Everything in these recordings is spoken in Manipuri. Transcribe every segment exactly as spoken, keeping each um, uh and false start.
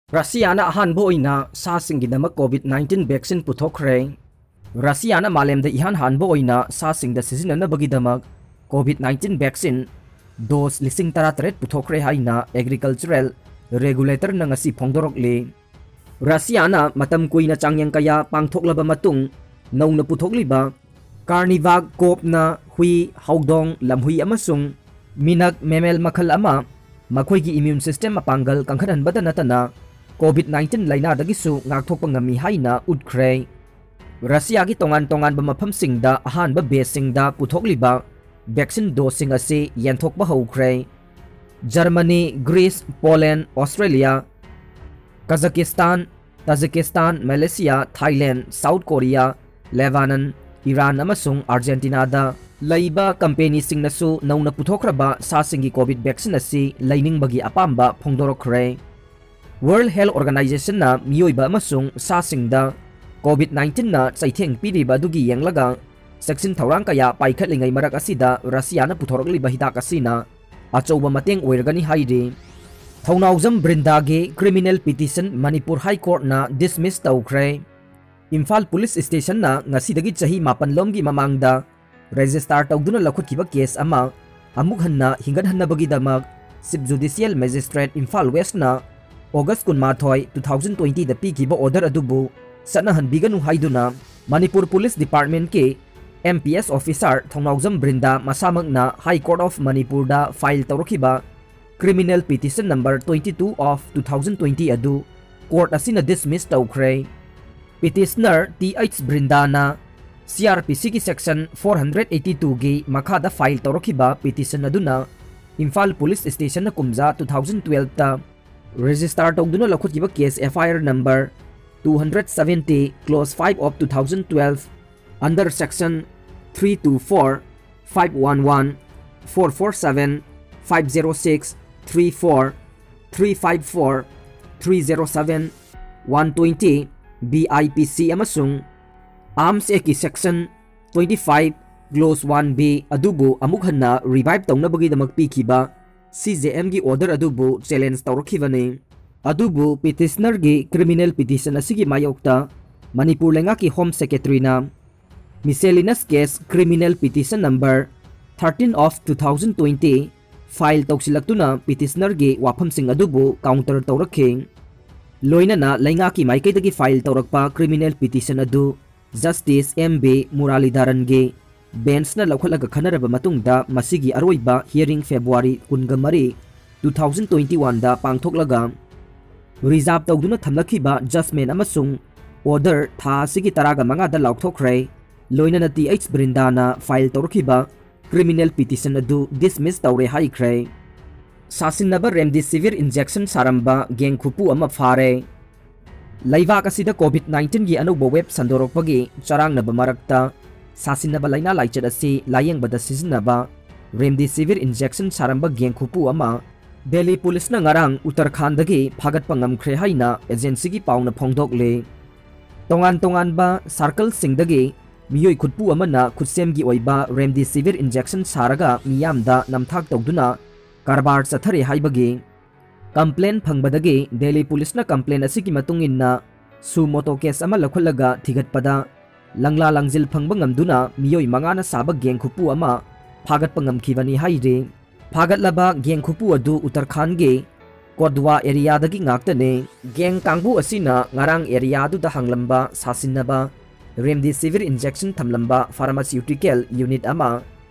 ꯔꯁꯤꯌꯥꯅ ꯑꯍꯥꯟꯕ ꯑꯣꯏꯅ ꯁꯥꯁꯤꯡꯒꯤꯗꯃꯛ COVID nineteen vaccine ꯄꯨꯊꯣꯛꯈ꯭ꯔꯦ꯫ ꯔꯁꯤꯌꯥꯅ ꯃꯥꯂꯦꯝꯗ ꯏꯍꯥꯟ ꯍꯥꯟꯕ ꯑꯣꯏꯅ ꯁꯥꯁꯤꯡꯗ ꯁꯤꯖꯤꯟꯅꯅꯕꯒꯤꯗꯃꯛ COVID nineteen vaccine dose ꯂꯤꯁꯤꯡ ꯇꯔꯥꯇꯔꯦꯠ ꯄꯨꯊꯣꯛꯈ꯭ꯔꯦ ꯍꯥꯏꯅ agricultural regulatorꯅ ꯉꯁꯤ ꯐꯣꯡꯗꯣꯔꯛꯂꯤ꯫ ꯔꯁꯤꯌꯥꯅ ꯃꯇꯝ ꯀꯨꯏꯅ ꯆꯥꯡꯌꯦꯡ ꯀꯌꯥ ꯄꯥꯡꯊꯣꯛꯂꯕ ꯃꯇꯨꯡ ꯅꯧꯅ ꯄꯨꯊꯣꯛꯂꯤꯕ Carnivac ꯀꯣꯞꯅ ꯍꯨꯏ, ꯍꯧꯗꯣꯡ, ꯂꯝꯍꯨꯏ ꯑꯃꯁꯨꯡ ꯃꯤꯅꯛ mammal ꯃꯈꯜ ꯑꯃ ꯃꯈꯣꯏꯒꯤ immune system ꯃꯄꯥꯡꯒꯜ ꯀꯟꯈꯠꯍꯟꯕꯗ ꯅꯠꯇꯅ COVID nineteen ꯂꯥꯏꯅꯥꯗꯒꯤꯁꯨ ꯉꯥꯛꯊꯣꯛꯄ ꯉꯝꯃꯤ ꯍꯥꯏꯅ ꯎꯠꯈ꯭ꯔꯦ꯫ ꯔꯁꯤꯌꯥꯒꯤ ꯇꯣꯉꯥꯟ ꯇꯣꯉꯥꯟꯕ ꯃꯐꯝꯁꯤꯡꯗ ꯑꯍꯥꯟꯕ batchꯁꯤꯡꯗ ꯄꯨꯊꯣꯛꯂꯤꯕ vaccine doseꯁꯤꯡ ꯑꯁꯤ ꯌꯦꯟꯊꯣꯛꯄ ꯍꯧꯈ꯭ꯔꯦ꯫ Germany, Greece, Poland, Australia, Kazakhstan, Tajikistan, Malaysia, Thailand, South Korea, Lebanon, Iran ꯑꯃꯁꯨꯡ ꯑꯥꯔꯖꯦꯟꯇꯤꯅꯥꯗ ꯂꯩꯕ ꯀꯝꯄꯦꯅꯤꯁꯤꯡꯅꯁꯨ ꯅꯧꯅ ꯄꯨꯊꯣꯛꯈ꯭ꯔꯕ ꯁꯥꯁꯤꯡꯒꯤ COVID vaccine ꯑꯁꯤ ꯂꯩꯅꯤꯡꯕꯒꯤ ꯑꯄꯥꯝꯕ ꯐꯣꯡꯗꯣꯔꯛꯈ꯭ꯔꯦ꯫ World Health Organizationꯅ ꯃꯤꯑꯣꯏꯕ ꯑꯃꯁꯨꯡ ꯁꯥꯁꯤꯡꯗ COVID nineteenꯅ ꯆꯩꯊꯦꯡ ꯄꯤꯔꯤꯕ ꯑꯗꯨꯒꯤ ꯌꯦꯡꯂꯒ ꯆꯦꯛꯁꯤꯟ ꯊꯧꯔꯥꯡ ꯀꯌꯥ ꯄꯥꯏꯈꯠꯂꯤꯉꯩ ꯃꯔꯛ ꯑꯁꯤꯗ ꯔꯁꯤꯌꯥꯅ ꯄꯨꯊꯣꯔꯛꯂꯤꯕ ꯍꯤꯗꯥꯛ ꯑꯁꯤꯅ ꯑꯆꯧꯕ ꯃꯇꯦꯡ ꯑꯣꯏꯔꯒꯅꯤ ꯍꯥꯏꯔꯤ꯫ ꯊꯧꯅꯥꯎꯖꯝ ꯕ꯭ꯔꯤꯟꯗꯥꯒꯤ criminal petition Manipur High Courtꯅ dismiss ꯇꯧꯈ꯭ꯔꯦ꯫ ꯏꯝꯐꯥꯜ ꯄꯨꯂꯤꯁ ꯁ꯭ꯇꯦꯁꯟꯅ ꯉꯁꯤꯗꯒꯤ ꯆꯍꯤ ꯃꯥꯄꯟ ꯂꯣꯝꯒꯤ ꯃꯃꯥꯡꯗ register ꯇꯧꯗꯨꯅ ꯂꯧꯈꯠꯈꯤꯕ case ꯑꯃ ꯑꯃꯨꯛ ꯍꯟꯅ ꯍꯤꯡꯒꯠꯍꯟꯅꯕꯒꯤꯗꯃꯛ Chief Judicial Magistrate Imphal Westꯅ August ꯀꯨꯟꯃꯥꯊꯣꯏ, two thousand twentyꯗ ꯄꯤꯈꯤꯕ order ꯑꯗꯨꯕꯨ ꯆꯠꯅꯍꯟꯕꯤꯒꯅꯨ ꯍꯥꯏꯗꯨꯅ ꯃꯅꯤꯄꯨꯔ ꯄꯨꯂꯤꯁ departmentꯀꯤ M P S officer Thounaojam Brinda ꯃꯁꯥꯃꯛꯅ High Court of ꯃꯅꯤꯄꯨꯔꯗ file ꯇꯧꯔꯛꯈꯤꯕ criminal petition number twenty two of two thousand twenty ꯑꯗꯨ court ꯑꯁꯤꯅ dismiss ꯇꯧꯈ꯭ꯔꯦ꯫ Petitioner T H ꯕ꯭ꯔꯤꯟꯗꯥꯅ C R P Cꯒꯤ section four hundred eighty twoꯒꯤ ꯃꯈꯥꯗ file ꯇꯧꯔꯛꯈꯤꯕ petition ꯑꯗꯨꯅ ꯏꯝꯐꯥꯜ ꯄꯨꯂꯤꯁ ꯁ꯭ꯇꯦꯁꯟꯅ ꯀꯨꯝꯖꯥ two thousand twelveꯇ register ꯇꯧꯗꯨꯅ ꯂꯧꯈꯠꯈꯤꯕ case F I R number two hundred seventy, clause five of two thousand twelve, under section three two four, five one one, four four seven, five zero six, three four, three five four, three zero seven, one twenty, B I P C ꯑꯃꯁꯨꯡ Arms Actꯀꯤ section twenty five, clause one B ꯑꯗꯨꯕꯨ ꯑꯃꯨꯛ ꯍꯟꯅ revive ꯇꯧꯅꯕꯒꯤꯗꯃꯛ ꯄꯤꯈꯤꯕ C J Mꯒꯤ order ꯑꯗꯨꯕꯨ challenge ꯇꯧꯔꯛꯈꯤꯕꯅꯤ꯫ ꯑꯗꯨꯕꯨ petitionerꯒꯤ criminal petition ꯑꯁꯤꯒꯤ ꯃꯥꯌꯣꯛꯇ ꯃꯅꯤꯄꯨꯔ ꯂꯩꯉꯥꯛꯀꯤ Home Secretaryꯅ miscellaneous case criminal petition number thirteen of two thousand twenty file ꯇꯧꯁꯤꯜꯂꯛꯇꯨꯅ petitionerꯒꯤ ꯋꯥꯐꯝꯁꯤꯡ ꯑꯗꯨꯕꯨ counter ꯇꯧꯔꯛꯈꯤ꯫ ꯂꯣꯏꯅꯅ ꯂꯩꯉꯥꯛꯀꯤ ꯃꯥꯏꯀꯩꯗꯒꯤ file ꯇꯧꯔꯛꯄ criminal petition ꯑꯗꯨ Justice M B Muralidharanꯒꯤ benchꯅ ꯂꯧꯈꯠꯂꯒ ꯈꯟꯅꯔꯕ ꯃꯇꯨꯡꯗ ꯃꯁꯤꯒꯤ ꯑꯔꯣꯏꯕ hearing February ꯀꯨꯟꯒ ꯃꯔꯤ, two thousand twenty-oneꯗ ꯄꯥꯡꯊꯣꯛꯂꯒ reserve ꯇꯧꯗꯨꯅ ꯊꯝꯂꯛꯈꯤꯕ judgment ꯑꯃꯁꯨꯡ order ꯊꯥ ꯑꯁꯤꯒꯤ ꯇꯔꯥꯒ ꯃꯉꯥꯗ ꯂꯥꯎꯊꯣꯛꯈ꯭ꯔꯦ꯫ ꯂꯣꯏꯅꯅ T H ꯕ꯭ꯔꯤꯟꯗꯥꯅ file ꯇꯧꯔꯛꯈꯤꯕ criminal petition ꯑꯗꯨ dismiss ꯇꯧꯔꯦ ꯍꯥꯏꯈ꯭ꯔꯦ꯫ ꯁꯥꯁꯤꯟꯅꯕ remdesivir injection ꯁꯥꯔꯝꯕ gang ꯈꯨꯄꯨ ꯑꯃ ꯐꯥꯔꯦ꯫ ꯂꯩꯕꯥꯛ ꯑꯁꯤꯗ COVID nineteenꯒꯤ ꯑꯅꯧꯕ wave ꯁꯟꯗꯣꯔꯛꯄꯒꯤ ꯆꯔꯥꯡꯅꯕ ꯃꯔꯛꯇ ꯁꯥꯁꯤꯟꯅꯕ ꯂꯥꯏꯅꯥ ꯂꯥꯏꯆꯠ ꯑꯁꯤ ꯂꯥꯌꯦꯡꯕꯗ ꯁꯤꯖꯤꯟꯅꯕ remdesivir injection ꯁꯥꯔꯝꯕ gang ꯈꯨꯄꯨ ꯑꯃ ꯗꯦꯜꯂꯤ ꯄꯨꯂꯤꯁꯅ ꯉꯔꯥꯡ ꯎꯠꯇꯔꯈꯥꯟꯗꯒꯤ ꯐꯥꯒꯠꯄ ꯉꯝꯈ꯭ꯔꯦ ꯍꯥꯏꯅ agencyꯒꯤ ꯄꯥꯎꯅ ꯐꯣꯡꯗꯣꯛꯂꯤ꯫ ꯇꯣꯉꯥꯟ ꯇꯣꯉꯥꯟꯕ circleꯁꯤꯡꯗꯒꯤ ꯃꯤꯑꯣꯏ ꯈꯨꯠꯄꯨ ꯑꯃꯅ ꯈꯨꯠꯁꯦꯝꯒꯤ ꯑꯣꯏꯕ remdesivir injection ꯁꯥꯔꯒ ꯃꯤꯌꯥꯝꯗ ꯅꯝꯊꯥꯛ ꯇꯧꯗꯨꯅ ꯀꯔꯕꯥꯔ ꯆꯠꯊꯔꯤ ꯍꯥꯏꯕꯒꯤ complaint ꯐꯪꯕꯗꯒꯤ ꯗꯦꯜꯂꯤ ꯄꯨꯂꯤꯁꯅ complaint ꯑꯁꯤꯒꯤ ꯃꯇꯨꯡ ꯏꯟꯅ suo motu case ꯑꯃ ꯂꯧꯈꯠꯂꯒ ꯊꯤꯒꯠꯄꯗ ꯂꯪꯂꯥ ꯂꯪꯖꯤꯜ ꯐꯪꯕ ꯉꯝꯗꯨꯅ ꯃꯤꯑꯣꯏ ꯃꯉꯥꯅ ꯁꯥꯕ gang ꯈꯨꯄꯨ ꯑꯃ ꯐꯥꯒꯠꯄ ꯉꯝꯈꯤꯕꯅꯤ ꯍꯥꯏꯔꯤ꯫ ꯐꯥꯒꯠꯂꯕ gang ꯈꯨꯄꯨ ꯑꯗꯨ ꯎꯠꯇꯔꯈꯥꯟꯒꯤ ꯀꯣꯗꯋꯥ areaꯗꯒꯤ ꯉꯥꯛꯇꯅꯤ꯫ Gang ꯀꯥꯡꯕꯨ ꯑꯁꯤꯅ ꯉꯔꯥꯡ areaꯗꯨꯗ ꯍꯥꯡꯂꯝꯕ ꯁꯥꯁꯤꯟꯅꯕ remdesivir injection ꯊꯝꯂꯝꯕ pharmaceutical unit ꯑꯃ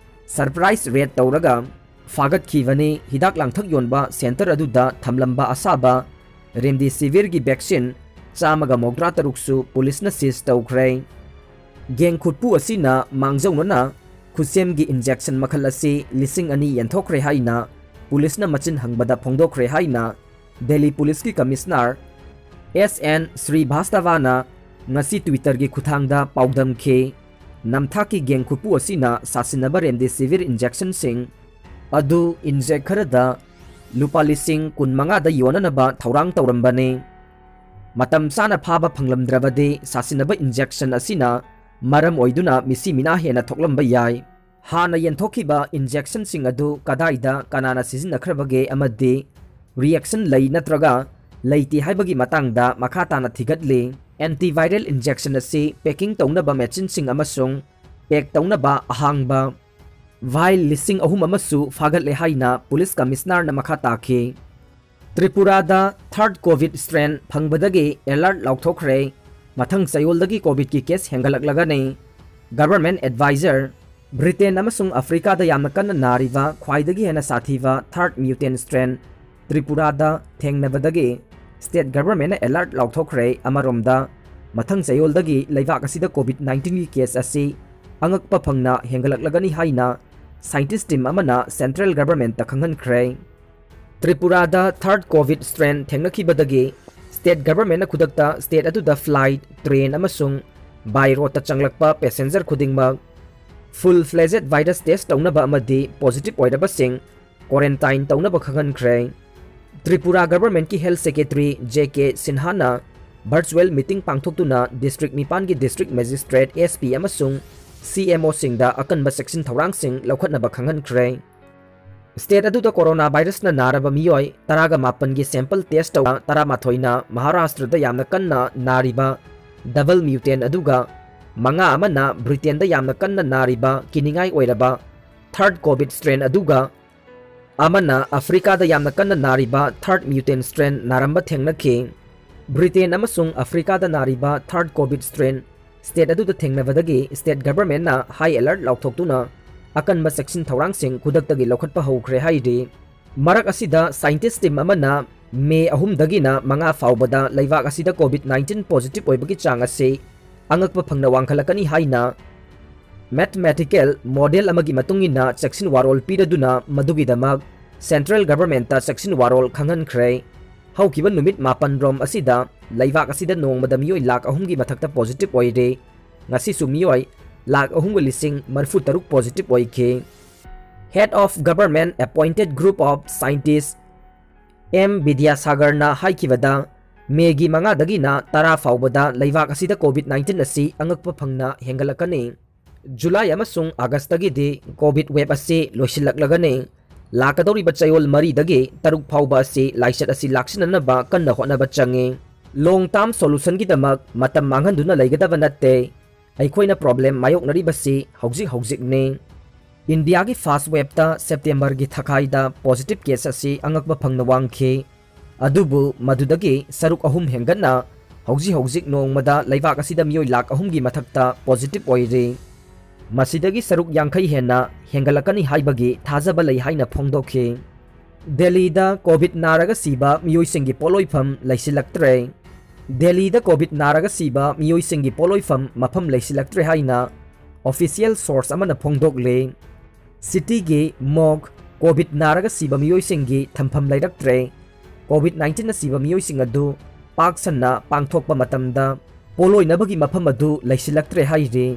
surprise raid ꯇꯧꯔꯒ ꯐꯥꯒꯠꯈꯤꯕꯅꯤ꯫ ꯍꯤꯗꯥꯛ ꯂꯥꯡꯊꯛ ꯌꯣꯟꯕ centre ꯑꯗꯨꯗ ꯊꯝꯂꯝꯕ ꯑꯁꯥꯕ remdesivirꯒꯤ vaccine ꯆꯥꯝꯃꯒ ꯃꯧꯗ꯭ꯔꯥ ꯇꯔꯨꯛꯁꯨ ꯄꯨꯂꯤꯁꯅ seize ꯇꯧꯈ꯭ꯔꯦ꯫ Gang ꯈꯨꯠꯄꯨ ꯑꯁꯤꯅ ꯃꯥꯡꯖꯧꯅꯅ ꯈꯨꯠꯁꯦꯝꯒꯤ injection ꯃꯈꯜ ꯑꯁꯤ ꯂꯤꯁꯤꯡ ꯑꯅꯤ ꯌꯦꯟꯊꯣꯛꯈ꯭ꯔꯦ ꯍꯥꯏꯅ ꯄꯨꯂꯤꯁꯅ ꯃꯆꯤꯟ ꯍꯪꯕꯗ ꯐꯣꯡꯗꯣꯛꯈ꯭ꯔꯦ ꯍꯥꯏꯅ ꯗꯦꯜꯂꯤ ꯄꯨꯂꯤꯁꯀꯤ commissioner S N ꯁ꯭ꯔꯤꯚꯥꯁꯇꯚꯥꯅ ꯉꯁꯤ Twitterꯒꯤ ꯈꯨꯠꯊꯥꯡꯗ ꯄꯥꯎꯗꯝꯈꯤ꯫ ꯅꯝꯊꯥꯛꯀꯤ gang ꯈꯨꯠꯄꯨ ꯑꯁꯤꯅ ꯁꯥꯁꯤꯟꯅꯕ remdesivir injectionꯁꯤꯡ ꯑꯗꯨ inject ꯈꯔꯗ ꯂꯨꯄꯥ ꯂꯤꯁꯤꯡ ꯀꯨꯟꯃꯉꯥꯗ ꯌꯣꯟꯅꯅꯕ ꯊꯧꯔꯥꯡ ꯇꯧꯔꯝꯕꯅꯤ꯫ ꯃꯇꯝ ꯆꯥꯅ ꯐꯥꯕ ꯐꯪꯂꯝꯗ꯭ꯔꯕꯗꯤ ꯁꯥꯁꯤꯟꯅꯕ injection ꯑꯁꯤꯅ ꯃꯔꯝ ꯑꯣꯏꯗꯨꯅ ꯃꯤꯁꯤ ꯃꯤꯅꯥ ꯍꯦꯟꯅ ꯊꯣꯛꯂꯝꯕ ꯌꯥꯏ꯫ ꯍꯥꯟꯅ ꯌꯦꯟꯊꯣꯛꯈꯤꯕ injectionꯁꯤꯡ ꯑꯗꯨ ꯀꯗꯥꯏꯗ ꯀꯅꯥꯅ ꯁꯤꯖꯤꯟꯅꯈ꯭ꯔꯕꯒꯦ ꯑꯃꯗꯤ reaction ꯂꯩ ꯅꯠꯇ꯭ꯔꯒ ꯂꯩꯇꯦ ꯍꯥꯏꯕꯒꯤ ꯃꯇꯥꯡꯗ ꯃꯈꯥ ꯇꯥꯅ ꯊꯤꯒꯠꯂꯤ꯫ Antiviral injection ꯑꯁꯤ packing ꯇꯧꯅꯕ machineꯁꯤꯡ ꯑꯃꯁꯨꯡ pack ꯇꯧꯅꯕ ꯑꯍꯥꯡꯕ vial ꯂꯤꯁꯤꯡ ꯑꯍꯨꯝ ꯑꯃꯁꯨ ꯐꯥꯒꯠꯂꯦ ꯍꯥꯏꯅ police commissionerꯅ ꯃꯈꯥ ꯇꯥꯈꯤ꯫ ꯇ꯭ꯔꯤꯄꯨꯔꯥꯗ third COVID strain ꯐꯪꯕꯗꯒꯤ alert ꯂꯥꯎꯊꯣꯛꯈ꯭ꯔꯦ꯫ ꯃꯊꯪ ꯆꯌꯣꯜꯗꯒꯤ COVIDꯀꯤ case ꯍꯦꯟꯒꯠꯂꯛꯂꯒꯅꯤ꯫ Government advisor, ꯕ꯭ꯔꯤꯇꯦꯟ ꯑꯃꯁꯨꯡ ꯑꯐ꯭ꯔꯤꯀꯥꯗ ꯌꯥꯝꯅ ꯀꯟꯅ ꯅꯥꯔꯤꯕ ꯈ꯭ꯋꯥꯏꯗꯒꯤ ꯍꯦꯟꯅ ꯁꯥꯊꯤꯕ third mutant strain ꯇ꯭ꯔꯤꯄꯨꯔꯥꯗ ꯊꯦꯡꯅꯕꯗꯒꯤ state governmentꯅ alert ꯂꯥꯎꯊꯣꯛꯈ꯭ꯔꯦ꯫ ꯑꯃꯔꯣꯝꯗ, ꯃꯊꯪ ꯆꯌꯣꯜꯗꯒꯤ ꯂꯩꯕꯥꯛ ꯑꯁꯤꯗ COVID nineteenꯒꯤ case ꯑꯁꯤ ꯑꯉꯛꯄ ꯐꯪꯅ ꯍꯦꯟꯒꯠꯂꯛꯂꯒꯅꯤ ꯍꯥꯏꯅ scientist team ꯑꯃꯅ central governmentꯇ ꯈꯪꯍꯟꯈ꯭ꯔꯦ꯫ ꯇ꯭ꯔꯤꯄꯨꯔꯥꯗ third COVID strain ꯊꯦꯡꯅꯈꯤꯕꯗꯒꯤ state governmentꯅ ꯈꯨꯗꯛꯇ state ꯑꯗꯨꯗ flight, train ꯑꯃꯁꯨꯡ by roadꯇ ꯆꯪꯂꯛꯄ passenger ꯈꯨꯗꯤꯡꯃꯛ full-fledged virus test ꯇꯧꯅꯕ ꯑꯃꯗꯤ positive ꯑꯣꯏꯔꯕꯁꯤꯡ quarantine ꯇꯧꯅꯕ ꯈꯪꯍꯟꯈ꯭ꯔꯦ꯫ Tripura governmentꯀꯤ health secretary J K ꯁꯤꯟꯍꯥꯅ virtual meeting ꯄꯥꯡꯊꯣꯛꯇꯨꯅ district ꯅꯤꯄꯥꯟꯒꯤ district magistrate, S P ꯑꯃꯁꯨꯡ C M Oꯁꯤꯡꯗ ꯑꯀꯟꯕ ꯆꯦꯛꯁꯤꯟ ꯊꯧꯔꯥꯡꯁꯤꯡ ꯂꯧꯈꯠꯅꯕ ꯈꯪꯍꯟꯈ꯭ꯔꯦ꯫ State ꯑꯗꯨꯗ corona virusꯅ ꯅꯥꯔꯕ ꯃꯤꯑꯣꯏ ꯇꯔꯥꯒ ꯃꯥꯄꯟꯒꯤ sample test ꯇꯧꯕ ꯇꯔꯥꯃꯥꯊꯣꯏꯅ ꯃꯍꯥꯔꯥꯁꯇ꯭ꯔꯗ ꯌꯥꯝꯅ ꯀꯟꯅ ꯅꯥꯔꯤꯕ double mutant ꯑꯗꯨꯒ ꯃꯉꯥ ꯑꯃꯅ ꯕ꯭ꯔꯤꯇꯦꯟꯗ ꯌꯥꯝꯅ ꯀꯟꯅ ꯅꯥꯔꯤꯕ ꯀꯤꯅꯤꯡꯉꯥꯏ ꯑꯣꯏꯔꯕ third COVID strain ꯑꯗꯨꯒ ꯑꯃꯅ ꯑꯐ꯭ꯔꯤꯀꯥꯗ ꯌꯥꯝꯅ ꯀꯟꯅ ꯅꯥꯔꯤꯕ third mutant strain ꯅꯥꯔꯝꯕ ꯊꯦꯡꯅꯈꯤ꯫ ꯕ꯭ꯔꯤꯇꯦꯟ ꯑꯃꯁꯨꯡ ꯑꯐ꯭ꯔꯤꯀꯥꯗ ꯅꯥꯔꯤꯕ third COVID strain state ꯑꯗꯨꯗ ꯊꯦꯡꯅꯕꯗꯒꯤ state governmentꯅ high alert ꯂꯥꯎꯊꯣꯛꯇꯨꯅ ꯑꯀꯟꯕ ꯆꯦꯛꯁꯤꯟ ꯊꯧꯔꯥꯡꯁꯤꯡ ꯈꯨꯗꯛꯇꯒꯤ ꯂꯧꯈꯠꯄ ꯍꯧꯈ꯭ꯔꯦ ꯍꯥꯏꯔꯤ꯫ ꯃꯔꯛ ꯑꯁꯤꯗ, scientist team ꯑꯃꯅ May ꯑꯍꯨꯝꯗꯒꯤꯅ ꯃꯉꯥ ꯐꯥꯎꯕꯗ ꯂꯩꯕꯥꯛ ꯑꯁꯤꯗ COVID nineteen positive ꯑꯣꯏꯕꯒꯤ ꯆꯥꯡ ꯑꯁꯤ ꯑꯉꯛꯄ ꯐꯪꯅ ꯋꯥꯡꯈꯠꯂꯛꯀꯅꯤ ꯍꯥꯏꯅ mathematical model ꯑꯃꯒꯤ ꯃꯇꯨꯡ ꯏꯟꯅ ꯆꯦꯛꯁꯤꯟ ꯋꯥꯔꯣꯜ ꯄꯤꯔꯗꯨꯅ ꯃꯗꯨꯒꯤꯗꯃꯛ central governmentꯇ ꯆꯦꯛꯁꯤꯟ ꯋꯥꯔꯣꯜ ꯈꯪꯍꯟꯈ꯭ꯔꯦ꯫ ꯍꯧꯈꯤꯕ ꯅꯨꯃꯤꯠ ꯃꯥꯄꯟ ꯔꯣꯝ ꯑꯁꯤꯗ ꯂꯩꯕꯥꯛ ꯑꯁꯤꯗ ꯅꯣꯡꯃꯗ ꯃꯤꯑꯣꯏ ꯂꯥꯈ ꯑꯍꯨꯝꯒꯤ ꯃꯊꯛꯇ positive ꯑꯣꯏꯔꯦ꯫ ꯉꯁꯤꯁꯨ ꯃꯤꯑꯣꯏ ꯂꯥꯈ ꯑꯍꯨꯝꯒ ꯂꯤꯁꯤꯡ ꯃꯔꯤꯐꯨ ꯇꯔꯨꯛ positive ꯑꯣꯏꯈꯤ꯫ Head of Government Appointed Group of Scientists M ꯕꯤꯗ꯭ꯌꯥꯁꯥꯒꯔꯅ ꯍꯥꯏꯈꯤꯕꯗ, ꯃꯦꯒꯤ ꯃꯉꯥꯗꯒꯤꯅ ꯇꯔꯥ ꯐꯥꯎꯕꯗ ꯂꯩꯕꯥꯛ ꯑꯁꯤꯗ COVID nineteen ꯑꯁꯤ ꯑꯉꯛꯄ ꯐꯪꯅ ꯍꯦꯟꯒꯠꯂꯛꯀꯅꯤ꯫ ꯖꯨꯂꯥꯏ ꯑꯃꯁꯨꯡ ꯑꯥꯒꯁꯇꯒꯤꯗꯤ COVID wave ꯑꯁꯤ ꯂꯣꯏꯁꯤꯜꯂꯛꯂꯒꯅꯤ꯫ ꯂꯥꯛꯀꯗꯧꯔꯤꯕ ꯆꯌꯣꯜ ꯃꯔꯤꯗꯒꯤ ꯇꯔꯨꯛ ꯐꯥꯎꯕ ꯑꯁꯤ ꯂꯥꯏꯆꯠ ꯑꯁꯤ ꯂꯥꯛꯁꯤꯟꯅꯅꯕ ꯀꯟꯅ ꯍꯣꯠꯅꯕ ꯆꯪꯏ꯫ Long term solutionꯒꯤꯗꯃꯛ ꯃꯇꯝ ꯃꯥꯡꯍꯟꯗꯨꯅ ꯂꯩꯒꯗꯕ ꯅꯠꯇꯦ꯫ ꯑꯩꯈꯣꯏꯅ problem ꯃꯥꯌꯣꯛꯅꯔꯤꯕꯁꯤ ꯍꯧꯖꯤꯛ ꯍꯧꯖꯤꯛꯅꯤ꯫ ꯏꯟꯗꯤꯌꯥꯒꯤ first waveꯇ Septemberꯒꯤ ꯊꯥꯈꯥꯏꯗ positive case ꯑꯁꯤ ꯑꯉꯛꯄ ꯐꯪꯅ ꯋꯥꯡꯈꯤ꯫ ꯑꯗꯨꯕꯨ ꯃꯗꯨꯗꯒꯤ ꯁꯔꯨꯛ ꯑꯍꯨꯝ ꯍꯦꯟꯒꯠꯅ ꯍꯧꯖꯤꯛ ꯍꯧꯖꯤꯛ ꯅꯣꯡꯃꯗ ꯂꯩꯕꯥꯛ ꯑꯁꯤꯗ ꯃꯤꯑꯣꯏ ꯂꯥꯈ ꯑꯍꯨꯝꯒꯤ ꯃꯊꯛꯇ positive ꯑꯣꯏꯔꯤ꯫ ꯃꯁꯤꯗꯒꯤ ꯁꯔꯨꯛ ꯌꯥꯡꯈꯩ ꯍꯦꯟꯅ ꯍꯦꯟꯒꯠꯂꯛꯀꯅꯤ ꯍꯥꯏꯕꯒꯤ ꯊꯥꯖꯕ ꯂꯩ ꯍꯥꯏꯅ ꯐꯣꯡꯗꯣꯛꯈꯤ꯫ ꯗꯦꯜꯂꯤꯗ COVID ꯅꯥꯔꯒ ꯁꯤꯕ ꯃꯤꯑꯣꯏꯁꯤꯡꯒꯤ ꯄꯣꯠꯂꯣꯏꯐꯝ ꯂꯩꯁꯤꯜꯂꯛꯇ꯭ꯔꯦ꯫ ꯗꯦꯜꯂꯤꯗ COVID ꯅꯥꯔꯒ ꯁꯤꯕ ꯃꯤꯑꯣꯏꯁꯤꯡꯒꯤ ꯄꯣꯠꯂꯣꯏꯐꯝ ꯃꯐꯝ ꯂꯩꯁꯤꯜꯂꯛꯇ꯭ꯔꯦ ꯍꯥꯏꯅ official source ꯑꯃꯅ ꯐꯣꯡꯗꯣꯛꯂꯤ꯫ Cityꯒꯤ morgue COVID ꯅꯥꯔꯒ ꯁꯤꯕ ꯃꯤꯑꯣꯏꯁꯤꯡꯒꯤ ꯊꯝꯐꯝ ꯂꯩꯔꯛꯇ꯭ꯔꯦ꯫ COVID nineteen ꯁꯤꯕ ꯃꯤꯑꯣꯏꯁꯤꯡ ꯑꯗꯨ ꯄꯥꯛ ꯁꯟꯅ ꯄꯥꯡꯊꯣꯛꯄ ꯃꯇꯝꯗ ꯄꯣꯠꯂꯣꯏꯅꯕꯒꯤ ꯃꯐꯝ ꯑꯗꯨ ꯂꯩꯁꯤꯜꯂꯛꯇ꯭ꯔꯦ ꯍꯥꯏꯔꯤ꯫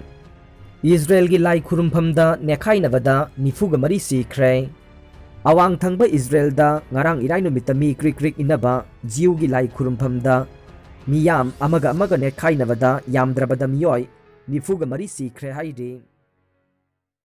ꯏꯖꯔꯦꯜꯒꯤ ꯂꯥꯏ ꯈꯨꯔꯨꯝꯐꯝꯗ ꯅꯦꯠꯈꯥꯏꯅꯕꯗ ꯅꯤꯐꯨꯒ ꯃꯔꯤ ꯁꯤꯈ꯭ꯔꯦ꯫ ꯑꯋꯥꯡ ꯊꯪꯕ ꯏꯖꯔꯦꯜꯗ ꯉꯔꯥꯡ ꯏꯔꯥꯏ ꯅꯨꯃꯤꯠꯇ ꯃꯤ ꯀ꯭ꯔꯤꯛ ꯀ꯭ꯔꯤꯛ ꯏꯟꯅꯕ ꯖꯤꯎꯒꯤ ꯂꯥꯏ ꯈꯨꯔꯨꯝꯐꯝꯗ ꯃꯤꯌꯥꯝ ꯑꯃꯒ ꯑꯃꯒ ꯅꯦꯠꯈꯥꯏꯅꯕꯗ ꯌꯥꯝꯗ꯭ꯔꯕꯗ ꯃꯤꯑꯣꯏ ꯅꯤꯐꯨꯒ ꯃꯔꯤ ꯁꯤꯈ꯭ꯔꯦ ꯍꯥꯏꯔꯤ꯫